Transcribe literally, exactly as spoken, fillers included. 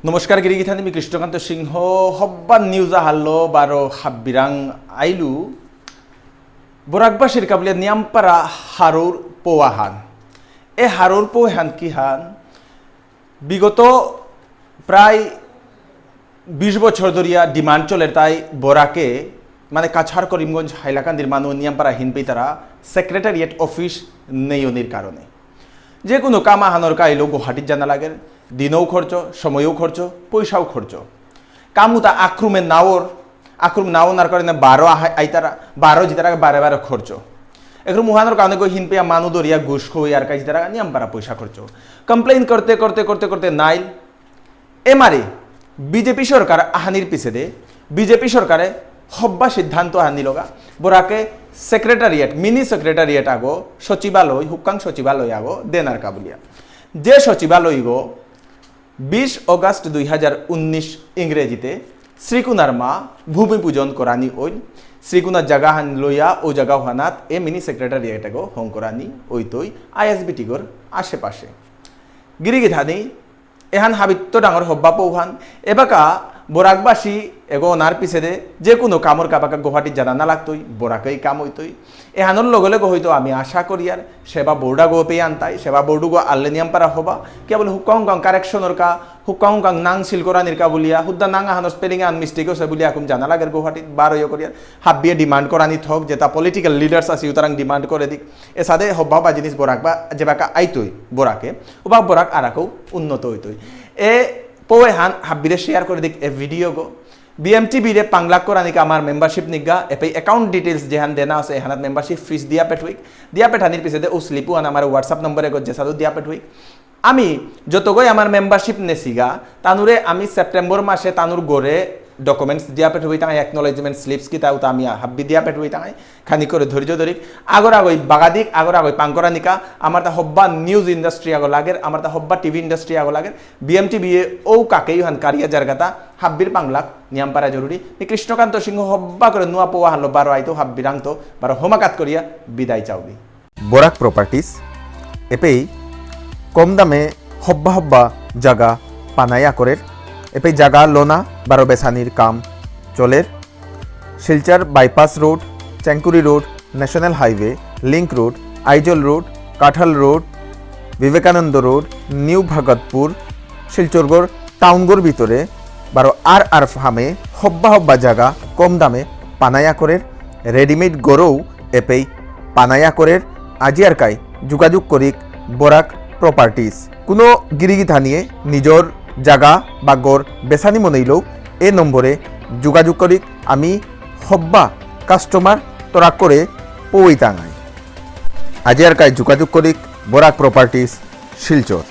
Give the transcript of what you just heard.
নমস্কার, গিরিগিথানি, মি কৃষ্ণকান্ত সিংহ। হব্বা নিউজ আহাল্লো বারো হাব্বিরাং আইলু। বরাকবাসীর কাবুলিয়া নিয়ামপারা হারৌর পৌ আহান। এ হারৌর পৌ এহান কিহান? বিগত প্রায় বিশ বছর ধরিয়া ডিমান্ড চলের তাই বরাকে, মানে কাছাড় করিমগঞ্জ হাইলাকান্দির মানু নিয়ামপারা হিনপেইতারা সেক্রেটারিয়েট অফিস নেই অনির কারণে। যে কোনো কাম আহানর কাইলো গুয়াহাটিত জানা লাগের, দিনও খরচ, সময়ও খরচ, পয়সাও খরচ। কামুতা আক্রমে নাওর, আক্রম নাও নার কারণে বারো আহা-, আইতারা, বারো জিতারা বারে বারে খরচ। একরু মুহানর কারণে গো হিনপেয়া মানু দরিয়া ঘুষ খোয়ার কাজ তারা নিয়ামপারা পয়সা খরচ। কমপ্লেইন করতে করতে করতে করতে নাইল। এমারে বিজেপি সরকার আহানির পিছেদে বিজেপি সরকারে হব্বা সিদ্ধান্ত আহানি লগা। বরাকে সেক্রেটারিয়েট, মিনি সেক্রেটারিয়েট আগো, সচিবালয়, হুকাং সচিবালয় আগো দেনার কাবুলিয়া। যে সচিবালয় গো বিশ অগাস্ট দুই হাজার উনিশ ইংরেজিতে শ্রীকুনার মা ভূমি পূজন করানি ওইল। শ্রীকুনার জায়গা হান লইয়া ও জায়গা হানাত এ মিনি সেক্রেটারিয়েট আগো হং করানি ওইতই আইএসবিটি গর আশেপাশে। গিরিগিথানি এহান হাবিত্ত ডাঙর হব্বা পৌহান। এবাকা বরাকবাসী এগো অনার পিছেদে যে কোনো কামর কাবাকা গুয়াহাটিত জানা না লাগতই, বরাকেই কাম হইতই। এহানর লগে লগে হয়তো আমি আশা করি আর সেবা বোর্ডা গো পেয়ে আনতাই, সেবা বোর্ডু গো আনলে নিয়ামপারা হবা। কেবল হুকাং হুকাং কারেকশনর কা, হুকাং হুকাং নাং সিল করানির কা বুলিয়া, হুদ্দা নাং আহানো স্পেলিং আন মিস্টেক হসে বুলিয়া এখন জানা লাগের গুয়াহাটিত, বারো ইয়ে করিয়ার। হাব্বিয়ে ডিমান্ড করানি থক, যেটা পলিটিক্যাল লিডার্স আছে, উতারাং ডিমান্ড করে দিক। এসাদে হব্বা হব্বা জিনিস বরাক বা যেবাকা আইতই বরাকে, ওবা বরাক আরাকও উন্নত হইতই। এ পৌ এহান হাব্বিরে শেয়ার করে দিক এ ভিডিও গো। বিএমটিভি রে পাংলাক করানিকা আমার মেম্বারশিপ নিগা, এপেই অ্যাকাউন্ট ডিটেইলস যেহান দেনা আছে, এহানাত মেম্বারশিপ ফিস দিয়া পেঠুইক। দিয়া পেঠানির পিছেদে ও স্লিপু আন আমার WhatsApp নম্বরে গো যেসাদু দিয়া পেঠুইক। আমি যতগই আমার মেম্বারশিপ নেসিগা, তানুরে আমি সেপ্টেম্বর মাসে তানুর গরে ডকুমেন্টস দিয়া পেঠুই তাঙাই, অ্যাকনোলেজমেন্ট স্লিপস কিতা উতা আমি হাব্বি দিয়া পেঠুই তাঙাই, খানি করে ধৈর্য ধরিক। আগর আগই বাগাদিক, আগর আগই পাংকরানিকা, আমার তা হব্বা নিউজ ইন্ডাস্ট্রি আগো লাগের, আমার তা হব্বা টিভি ইন্ডাস্ট্রি আগো লাগের, বিএমটিভি এ ও কাকেই হান কারিয়া জারগাতা, হাব্বির পাংলাক নিয়ামপারা জরুরি। মি কৃষ্ণকান্ত সিংহ হব্বা করে নুয়া পৌ আহানলো বারো আইতো হাব্বিরাংতো, বারো হোমাকাত করিয়া বিদায় চাউবি। বরাক প্রপার্টিজ, এপেই কম দামে হব্বা হব্বা জাগা পানায়া করের, এপেই জাগা লোনা বারো বেসানির কাম চলের। Silchar bypass road, Chengkuri road, national highway, link road, Aizawl road, Kathal road, Vivekananda road, new Bhagatpur, শিলচরগর টাউনগর ভিতরে বারো আর আর ফার্মে হব্বা হব্বা জাগা কম দামে পানায়া করের, রেডিমেড গরৌ এপেই পানায়া করের। আজি আর কাই যোগাযোগ করিক বরাক প্রপার্টিজ। কোনো গিরিগিথানিয়ে নিজর জাগা বা গর বেসানি মনেইলেও এ নম্বরে যোগাযোগ করিক। আমি হব্বা কাস্টমার তরাক করে পৌইতাঙাই। আজি আর কাই যোগাযোগ করিক বরাক প্রপার্টিজ, শিলচর।